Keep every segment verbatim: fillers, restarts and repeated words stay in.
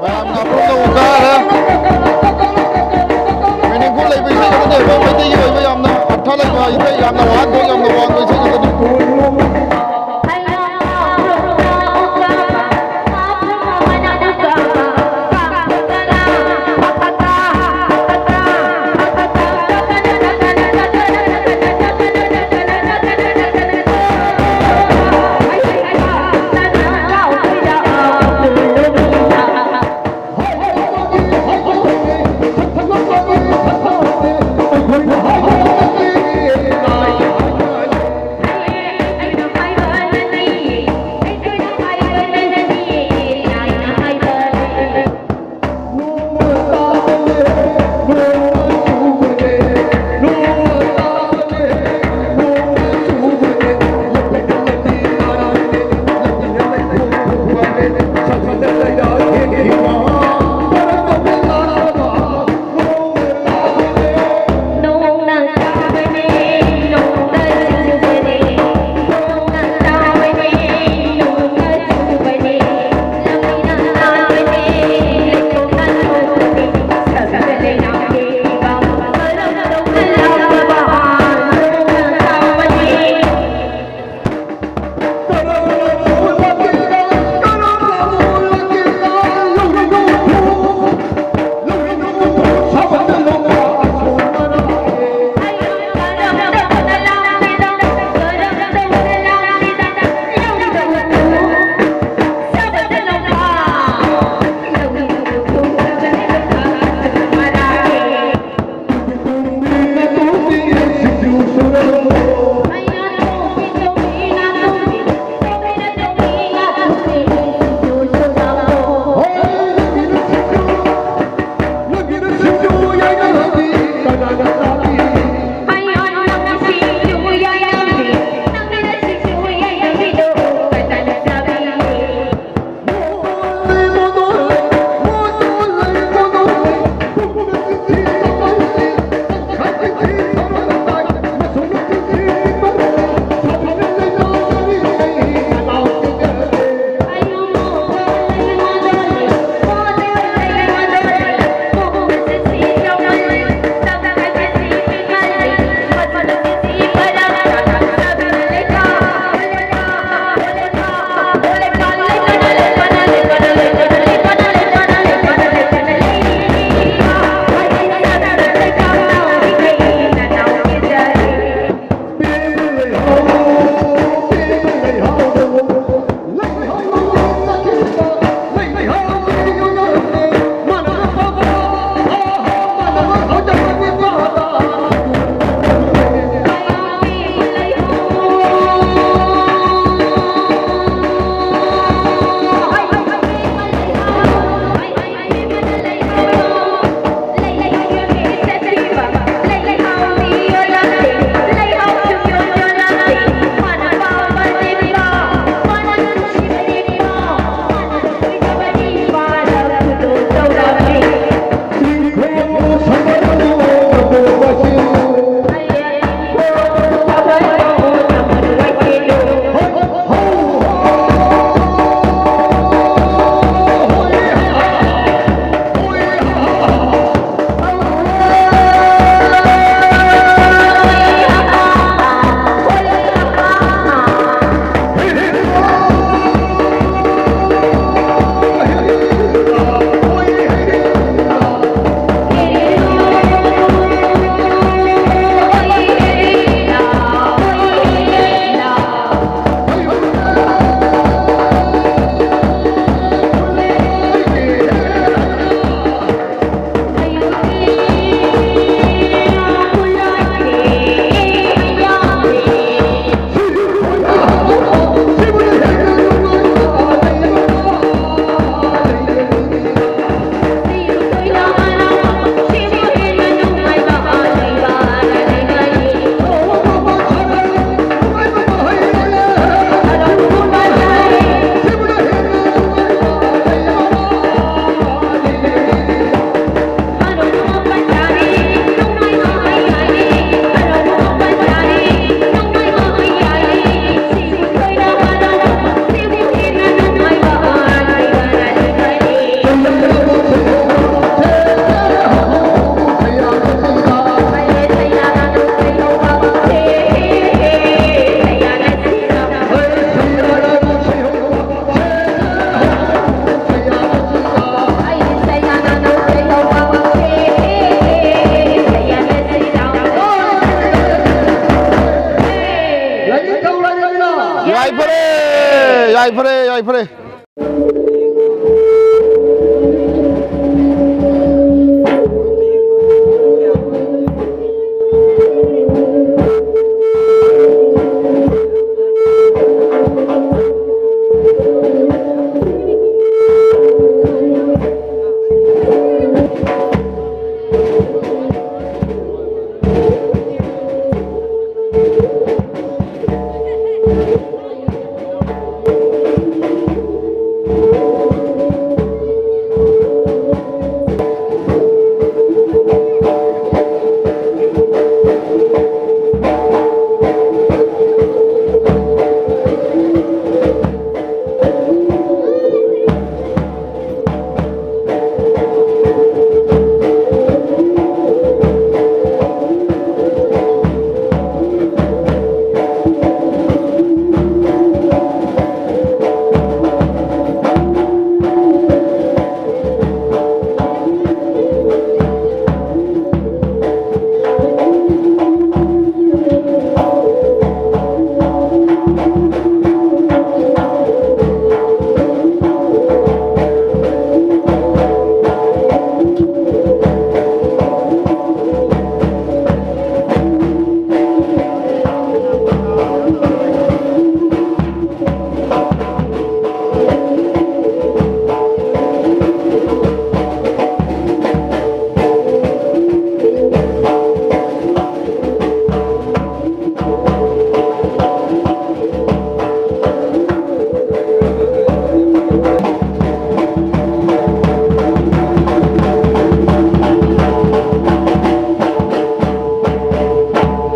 ꯃꯌꯥꯝꯅ ꯑꯄꯨꯟꯕ ꯎ ꯀꯥꯔꯦ꯫ Meaningful ꯂꯩꯕ ꯏꯁꯩ ꯑꯃꯅꯦꯕ, ꯃꯩꯇꯩꯒꯤ ꯑꯣꯏꯕ ꯌꯥꯝꯅ ꯑꯔꯊ ꯂꯩꯕ ꯏꯁꯩ, ꯌꯥꯝꯅ ꯋꯥꯍꯟꯊꯣꯛ ꯌꯥꯝꯅ ꯋꯥꯡꯕ ꯏꯁꯩ ꯉꯥꯛꯇꯅꯤ꯫ ꯌꯥꯏꯐꯔꯦ, ꯌꯥꯏꯐꯔꯦ꯫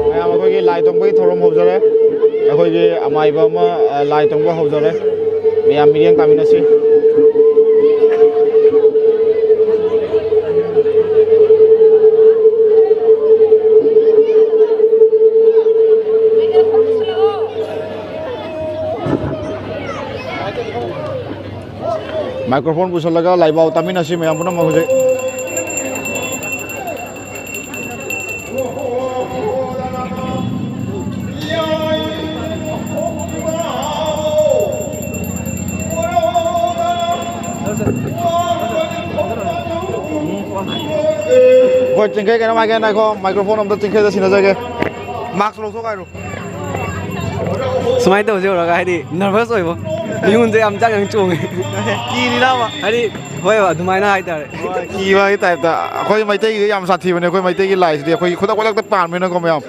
ꯃꯌꯥꯝ, ꯑꯩꯈꯣꯏꯒꯤ ꯂꯥꯏ ꯇꯣꯡꯕꯒꯤ ꯊꯧꯔꯝ ꯍꯧꯖꯔꯦ꯫ ꯑꯩꯈꯣꯏꯒꯤ ꯑꯃꯥꯏꯕ ꯑꯃ, ꯑ, ꯂꯥꯏ ꯇꯣꯡꯕ ꯍꯧꯖꯔꯦ꯫ ꯃꯌꯥꯝ ꯃꯤꯠꯌꯦꯡ ꯇꯥꯃꯤꯟꯅꯁꯤ꯫ ꯃꯥꯏꯀ꯭ꯔꯣꯐꯣꯟ ꯄꯨꯁꯜꯂꯒ ꯂꯥꯏꯕꯥꯎ ꯇꯥꯃꯤꯟꯅꯁꯤ ꯃꯌꯥꯝ ꯄꯨꯝꯅꯃꯛ ꯍꯧꯖꯤꯛ꯫ ꯍꯣꯏ, ꯆꯤꯡꯈꯩ, ꯀꯩꯅꯣꯝ ꯍꯥꯏꯒꯦ, ꯉꯥꯏꯈꯣ, microphone ꯑꯝꯇ ꯆꯤꯡꯈꯩꯗ ꯁꯤꯟꯅꯖꯒꯦ꯫ Mask ꯂꯧꯊꯣꯛ ꯍꯥꯏꯔꯣ꯫ ꯁꯨꯃꯥꯏꯅ ꯇꯧꯁꯦ ꯎꯔꯒ, ꯍꯥꯏꯗꯤ, nervous ꯑꯣꯏꯕ, ꯃꯤꯉꯣꯟꯁꯦ ꯌꯥꯝ ꯆꯥꯡ ꯌꯥꯝ ꯆꯣꯡꯉꯦ꯫ ꯀꯤꯔꯤꯔꯕ? ꯍꯥꯏꯗꯤ, ꯍꯣꯏ, ꯑꯗꯨꯃꯥꯏꯅ ꯍꯥꯏꯇꯥꯔꯦ꯫ ꯍꯣꯏ, ꯀꯤꯕꯒꯤ type ꯇ꯫ ꯑꯩꯈꯣꯏ ꯃꯩꯇꯩꯒꯤꯗꯤ ꯌꯥꯝ ꯁꯥꯊꯤꯕꯅꯦ, ꯑꯩꯈꯣꯏ ꯃꯩꯇꯩꯒꯤ ꯂꯥꯏꯁꯤꯗꯤ꯫ ꯑꯩꯈꯣꯏꯒꯤ ꯈꯨꯗꯛ ꯈꯨꯗꯛꯇ ꯄꯥꯟꯕꯅꯤꯅꯀꯣ, ꯃꯌꯥꯝ꯫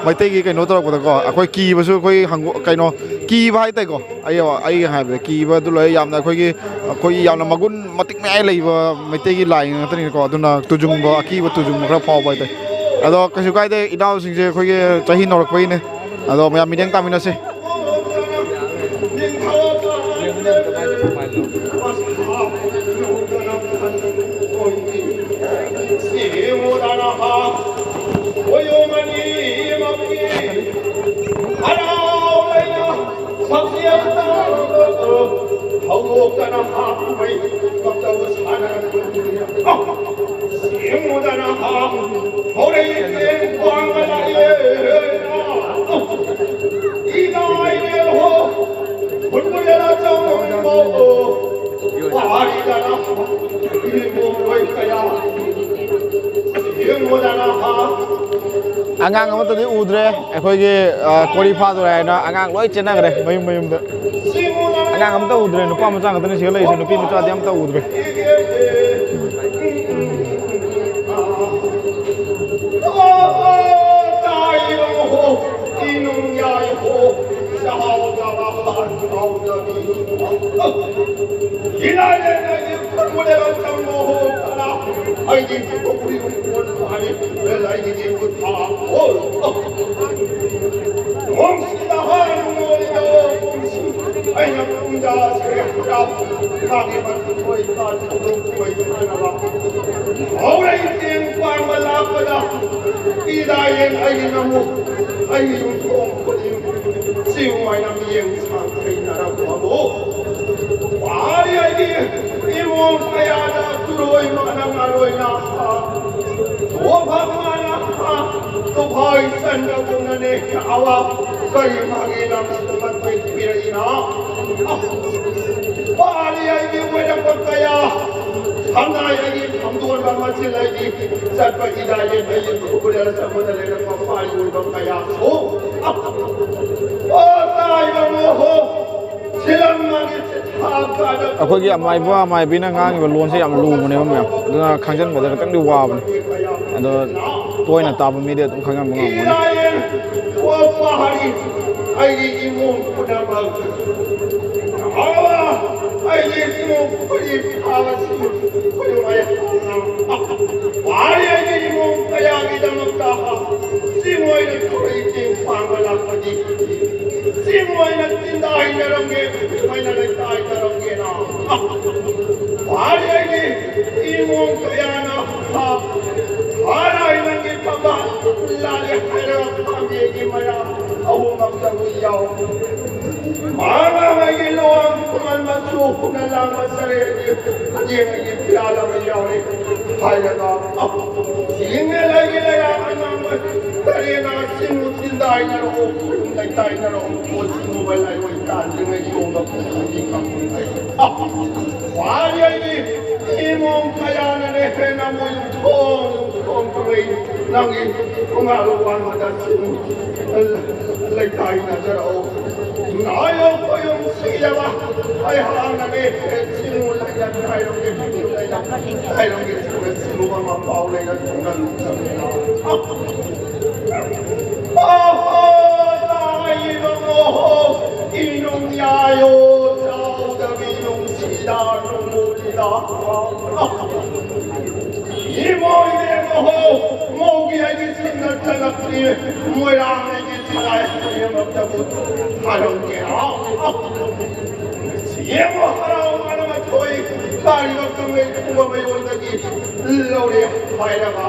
ꯃꯩꯇꯩꯒꯤ ꯀꯩꯅꯣ ꯇꯧꯔꯛꯄꯗꯀꯣ, ꯑꯩꯈꯣꯏ ꯀꯤꯕꯁꯨ, ꯑꯩꯈꯣꯏ ꯍꯪꯒꯣ-, ꯀꯩꯅꯣ, ꯀꯤꯕ ꯍꯥꯏꯇꯥꯔꯦꯀꯣ꯫ ꯑꯩ, ꯑꯩ ꯍꯥꯏꯕꯗ ꯀꯤꯕ ꯑꯗꯨ ꯂꯣꯏ ꯌꯥꯝꯅ ꯑꯩꯈꯣꯏꯒꯤ, ꯑꯩꯈꯣꯏꯒꯤ ꯌꯥꯝꯅ ꯃꯒꯨꯟ ꯃꯇꯤꯛ ꯃꯌꯥꯏ ꯂꯩꯕ ꯃꯩꯇꯩꯒꯤ ꯂꯥꯏ ꯉꯥꯛꯇꯅꯤꯀꯣ꯫ ꯑꯗꯨꯅ ꯇꯨꯖꯨꯡꯕ, ꯑꯀꯤꯕ ꯇꯨꯖꯨꯡꯕ ꯈꯔ ꯐꯥꯎꯕ ꯍꯥꯏꯇꯥꯔꯦ꯫ ꯑꯗꯣ ꯀꯩꯁꯨ ꯀꯥꯏꯗꯦ, ꯏꯅꯥꯎꯁꯤꯡꯁꯦ ꯑꯩꯈꯣꯏꯒꯤ ꯆꯍꯤ ꯅꯧꯔꯛꯄꯒꯤꯅꯦ꯫ ꯑꯗꯣ ꯃꯌꯥꯝ ꯃꯤꯠꯌꯦꯡ ꯇꯥꯃꯤꯟꯅꯁꯦ꯫ ꯑꯉꯥꯡ ꯑꯃꯠꯇꯗꯤ ꯎꯗ꯭ꯔꯦ꯫ ꯑꯩꯈꯣꯏꯒꯤ, ꯑ, ꯀꯣꯔꯤ ꯐꯥꯗꯣꯔꯦ ꯍꯥꯏꯅ ꯑꯉꯥꯡ ꯂꯣꯏ ꯆꯦꯟꯅꯈ꯭ꯔꯦ ꯃꯌꯨꯝ ꯃꯌꯨꯝꯗ꯫ ꯑꯉꯥꯡ ꯑꯝꯇ ꯎꯗ꯭ꯔꯦ꯫ ꯅꯨꯄꯥ ꯃꯆꯥ ꯈꯛꯇꯅꯤ ꯁꯤꯗ ꯂꯩꯔꯤꯁꯦ꯫ ꯅꯨꯄꯤ ꯃꯆꯥꯗꯤ ꯑꯝꯇ ꯎꯗ꯭ꯔꯦ꯫ ꯋꯥꯔꯤ ꯑꯩꯒꯤ ꯏꯃꯨꯡ ꯀꯌꯥꯗ ꯇꯨꯔꯣꯏ ꯃꯥꯅ ꯉꯥꯔꯣꯏꯅ ꯇꯣꯐꯥ ꯃꯥꯅ ꯇꯣꯐꯥꯏ ꯆꯟꯗꯒꯨꯝꯅꯅꯦ ꯑꯋꯥ ꯀꯔꯤ ꯃꯥꯒꯤ ꯂꯝꯁꯤꯗ ꯃꯇꯦꯡ ꯄꯤꯔꯛꯏꯅ? ꯋꯥꯔꯤ ꯑꯩꯒꯤ ꯑꯣꯏꯔꯛꯄ ꯀꯌꯥ ꯊꯝꯅꯥꯏ ꯑꯩꯒꯤ ꯊꯝꯗꯣꯟꯕ ꯃꯆꯤꯜ ꯑꯩꯒꯤ ꯆꯠꯄ ꯏꯗꯥꯏꯒꯤ ꯑꯩꯒꯤ ꯈꯨꯕꯨꯗ ꯆꯪꯕꯗ ꯂꯩꯔꯛꯄ ꯄꯥꯔꯤ ꯑꯣꯏꯕ ꯀꯌꯥꯁꯨ꯫ ꯑꯣ ꯇꯥꯏꯕ ꯃꯣꯍꯣ ꯁꯤꯂꯝꯃꯒꯤ ꯆꯤꯊꯥ ꯀꯥꯗ ꯑꯩꯈꯣꯏꯒꯤ ꯑꯃꯥꯏꯕ ꯑꯃꯥꯏꯕꯤꯅ ꯉꯥꯡꯉꯤꯕ ꯂꯣꯟꯁꯦ ꯌꯥꯝ ꯂꯨꯕꯅꯦꯕ ꯃꯌꯥꯝ, ꯑꯗꯨꯅ ꯈꯪꯖꯤꯟꯕꯗ ꯈꯤꯇꯪꯗꯤ ꯋꯥꯕꯅꯦ꯫ ꯑꯗꯣ ꯇꯣꯏꯅ ꯇꯥꯕ ꯃꯤꯗꯤ ꯑꯗꯨꯝ ꯈꯪꯉꯝꯕ ꯉꯝꯒꯅꯤ꯫ ꯏꯗꯥꯏ ꯑꯣ ꯄꯥꯔꯤ ꯑꯩꯒꯤ ꯏꯃꯨꯡ ꯄꯨꯝꯅꯃꯛ ꯑꯋꯥ ꯑꯩꯒꯤ ꯏꯃꯨꯡ ꯈꯨꯗꯤꯡ ꯐꯥꯕꯁꯤ ꯈꯨꯗꯤꯡꯃꯛ ꯋꯥꯔꯤ ꯑꯩꯒꯤ ꯏꯃꯨꯡ ꯀꯌꯥꯒꯤꯗꯃꯛꯇ ꯆꯤꯡ ꯑꯣꯏꯅ ꯊꯣꯔꯛꯏ ꯆꯦꯡ ꯄꯥꯡꯕ ꯂꯥꯛꯄꯗꯤ ꯆꯤꯡ ꯑꯣꯏꯅ ꯇꯤꯟꯗꯥꯏꯅꯔꯝꯒꯦ ꯆꯤꯡ ꯑꯣꯏꯅ ꯂꯩꯇꯥꯏꯅꯔꯝꯒꯦꯅ ꯋꯥꯔꯤ ꯑꯩꯒꯤ ꯏꯃꯨꯡ ꯀꯌꯥꯅ ꯋꯥꯔꯤ ꯅꯪꯒꯤ ꯄꯥꯝꯕ ꯂꯥꯜꯂꯦ ꯍꯥꯏꯔꯒ ꯄꯥꯝꯕꯤꯒꯤ ꯃꯌꯥꯝ ꯑꯍꯨꯝꯃꯛꯇꯕꯨ ꯌꯥꯎ ꯃꯥꯅ ꯑꯩꯒꯤ ꯂꯣꯟ ꯈꯨꯃꯟ ꯃꯆꯨ ꯈꯨꯅ ꯂꯥꯡꯕ ꯁꯔꯦꯡꯒꯤ ꯈꯨꯖꯦꯡꯒꯤ ꯐꯤꯔꯥꯜ ꯑꯃ ꯌꯥꯎꯔꯤ ꯍꯥꯏꯔꯒ ꯆꯤꯡꯅꯦ ꯂꯩꯒꯤ ꯂꯩꯔꯥꯡ ꯑꯉꯥꯡꯕ ꯇꯔꯦꯅ ꯆꯤꯡ ꯆꯤꯟꯗꯥꯏꯅꯔꯛꯎ ꯈꯨꯟ ꯂꯩꯇꯥꯏꯅꯔꯛꯎ ꯄꯣꯠ ꯆꯤꯡꯉꯨꯕ ꯂꯩꯔꯣꯏ ꯇꯥꯟꯗ꯭ꯔꯤꯉꯩ ꯌꯣꯡꯕ ꯈꯨꯟꯒꯤ ꯀꯥꯡꯕꯨ ꯂꯩ ꯋꯥꯔꯤ ꯑꯩꯒꯤ ꯏꯃꯨꯡ ꯀꯌꯥꯅꯅꯦ ꯍꯦꯟꯅ ꯃꯣꯏ ꯌꯨꯝꯊꯣꯡ ꯌꯨꯝꯊꯣꯡ ꯇꯧꯔꯛꯏ ꯅꯪꯒꯤ ꯈꯣꯡꯒꯥꯜ ꯋꯥꯡꯃꯗ ꯆꯤꯡ ꯂꯩꯇꯥꯏꯅꯖꯔꯛꯎ ꯅꯥꯌꯣꯛ ꯈꯣꯏꯌꯨꯝ ꯁꯤꯖꯕ ꯑꯩꯍꯥꯛꯅꯅꯦ ꯆꯤꯡ ꯂꯩꯅ ꯍꯥꯏꯔꯝꯒꯦ ꯆꯤꯡ ꯂꯩꯅ ꯍꯥꯏꯔꯝꯒꯦ ꯆꯤꯡ ꯂꯩꯅ ꯆꯤꯡ ꯑꯃ ꯄꯥꯎ ꯂꯩꯅ ꯊꯣꯡꯅ ꯂꯨꯞꯆꯕꯅꯤꯅ ꯑꯣꯍꯣ ꯇꯥꯏꯕ ꯑꯣꯍꯣ ꯏꯅꯨꯡ ꯌꯥꯌꯣ ꯆꯥꯎꯗꯕꯤ ꯅꯨꯡꯁꯤꯗ ꯅꯨꯡꯉꯨꯂꯤꯗ ꯏꯃꯣꯏꯅꯦ ꯑꯣꯍꯣ ꯃꯧꯒꯤ ꯑꯩꯒꯤ ꯆꯤꯡꯗ ꯆꯠꯂꯛꯄꯅꯤ ꯃꯣꯏꯔꯥꯡ ꯑꯩꯒꯤ ꯁꯂꯥꯏ ꯈꯨꯗꯤꯡꯃꯛꯇꯕꯨ ꯊꯥꯔꯝꯒꯦ ꯌꯦꯡꯉꯣ ꯍꯔꯥꯎ ꯃꯅ ꯃꯊꯣꯏ ꯇꯥꯔꯤꯕ ꯀꯪꯂꯩ ꯄꯨꯝꯕ ꯃꯌꯣꯟꯗꯒꯤ ꯂꯧꯔꯦ ꯍꯥꯏꯔꯒ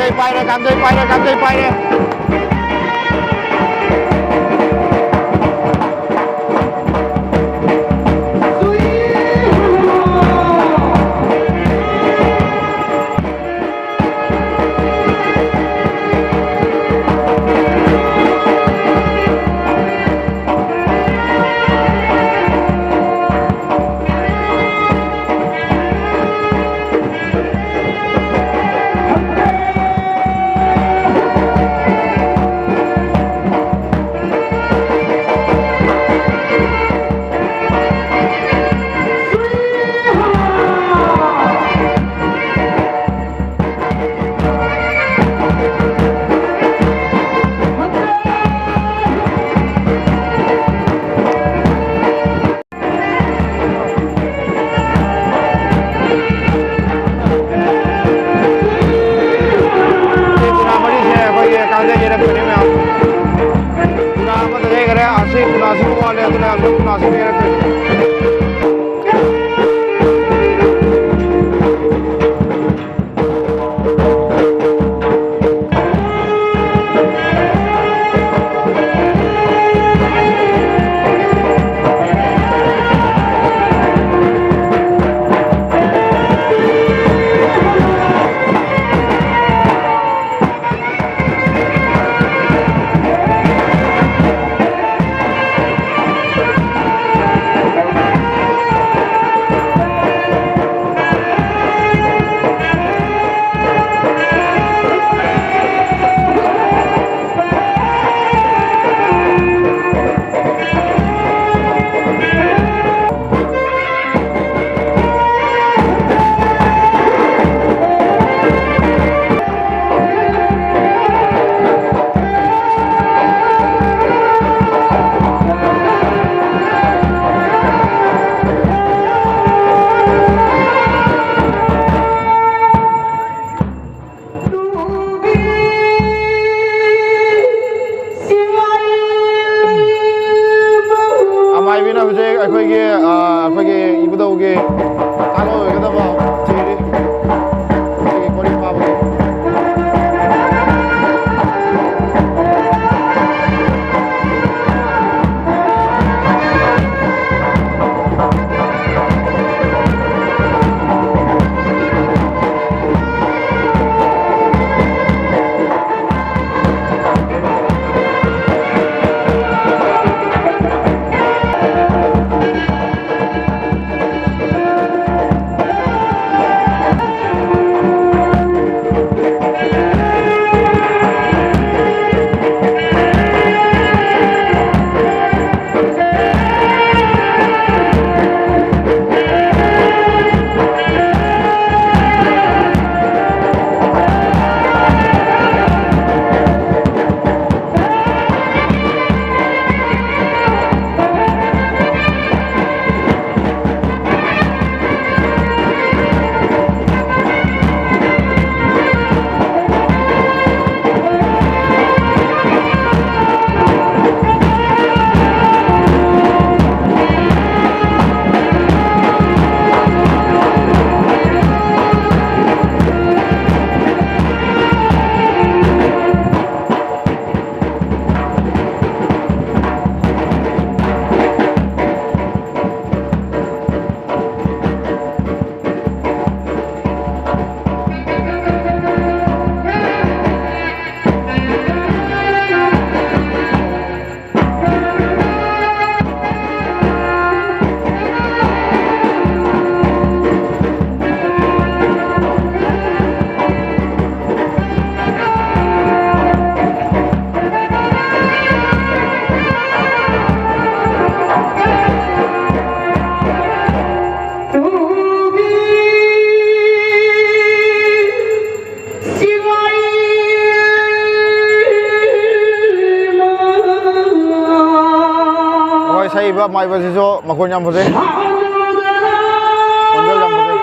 ꯀꯥꯡꯖꯩ ꯄꯥꯏꯔꯦ, ꯀꯥꯡꯖꯩ ꯄꯥꯏꯔꯦ, ꯀꯥꯡꯖꯩ ꯄꯥꯏꯔꯦ꯫ ꯃꯥꯏꯕꯁꯤꯁꯨ ꯃꯈꯣꯟ ꯌꯥꯝ ꯐꯖꯩ꯫ ꯈꯣꯟꯖꯦꯜ ꯌꯥꯝ ꯐꯖꯩ꯫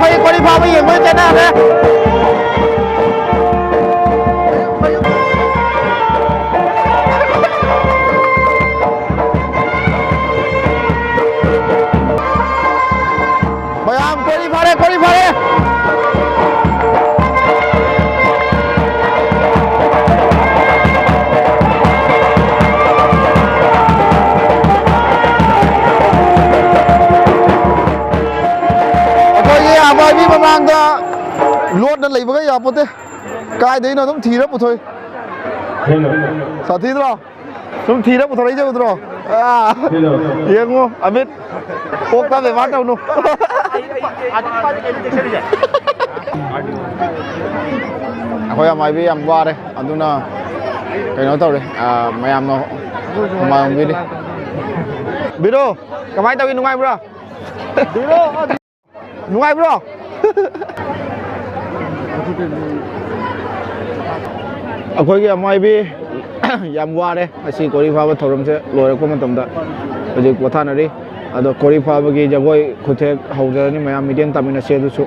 ꯑꯩ ꯀꯣꯔꯤ ꯐꯥꯕ ꯌꯦꯡꯕ ꯆꯠꯅꯔꯦ꯫ ꯃꯌꯥꯝ ꯀꯣꯔꯤ ꯐꯥꯔꯦ, ꯀꯣꯔꯤ ꯐꯥꯔꯦ꯫ ꯑꯩꯈꯣꯏꯒꯤ ꯑꯃꯥꯏꯕꯤ ꯃꯃꯥꯡꯗ ꯂꯣꯠꯅ ꯂꯩꯕꯒ ꯌꯥꯄꯣꯠꯇꯦ꯫ ꯀꯥꯏꯗꯩꯅꯣ ꯑꯗꯨꯝ ꯊꯤꯔ ꯄꯨꯊꯣꯛꯏ꯫ ꯁꯥꯊꯤꯗ꯭ꯔꯣ? ꯁꯨꯝ ꯊꯤꯔ ꯄꯨꯊꯣꯔꯛꯏꯁꯦ ꯎꯗ꯭ꯔꯣ? ꯑꯥ, ꯌꯦꯡꯉꯨ, ꯑꯃꯤꯠ꯫ ꯑꯣꯛꯇ ꯕꯦꯕꯥꯔ ꯇꯧꯅꯨ꯫ ꯑꯩꯈꯣꯏ ꯑꯃꯥꯏꯕꯤ ꯌꯥꯝ ꯋꯥꯔꯦ, ꯑꯗꯨꯅ ꯀꯩꯅꯣ ꯇꯧꯔꯦ, ꯑꯥ, ꯃꯌꯥꯝꯅ ꯍꯨꯃꯥꯡ ꯑꯣꯟꯕꯤꯔꯤ꯫ ꯕꯤꯔꯣ, ꯀꯃꯥꯏꯅ ꯇꯧꯏ, ꯅꯨꯡꯉꯥꯏꯕ꯭ꯔꯥ? ꯅꯨꯡꯉꯥꯏꯕ꯭ꯔꯣ? ꯑꯩꯈꯣꯏꯒꯤ ꯑꯃꯥꯏꯕꯤ ꯌꯥꯝ ꯋꯥꯔꯦ꯫ ꯉꯁꯤ ꯀꯣꯔꯤ ꯐꯥꯕ ꯊꯧꯔꯝꯁꯦ ꯂꯣꯏꯔꯛꯄ ꯃꯇꯝꯗ ꯍꯧꯖꯤꯛ ꯄꯣꯊꯥꯅꯔꯤ꯫ ꯑꯗꯣ ꯀꯣꯔꯤ ꯐꯥꯕꯒꯤ ꯖꯒꯣꯏ ꯈꯨꯊꯦꯛ ꯍꯧꯖꯔꯅꯤ꯫ ꯃꯌꯥꯝ ꯃꯤꯠꯌꯦꯡ ꯇꯥꯃꯤꯟꯅꯁꯤ ꯑꯗꯨꯁꯨ꯫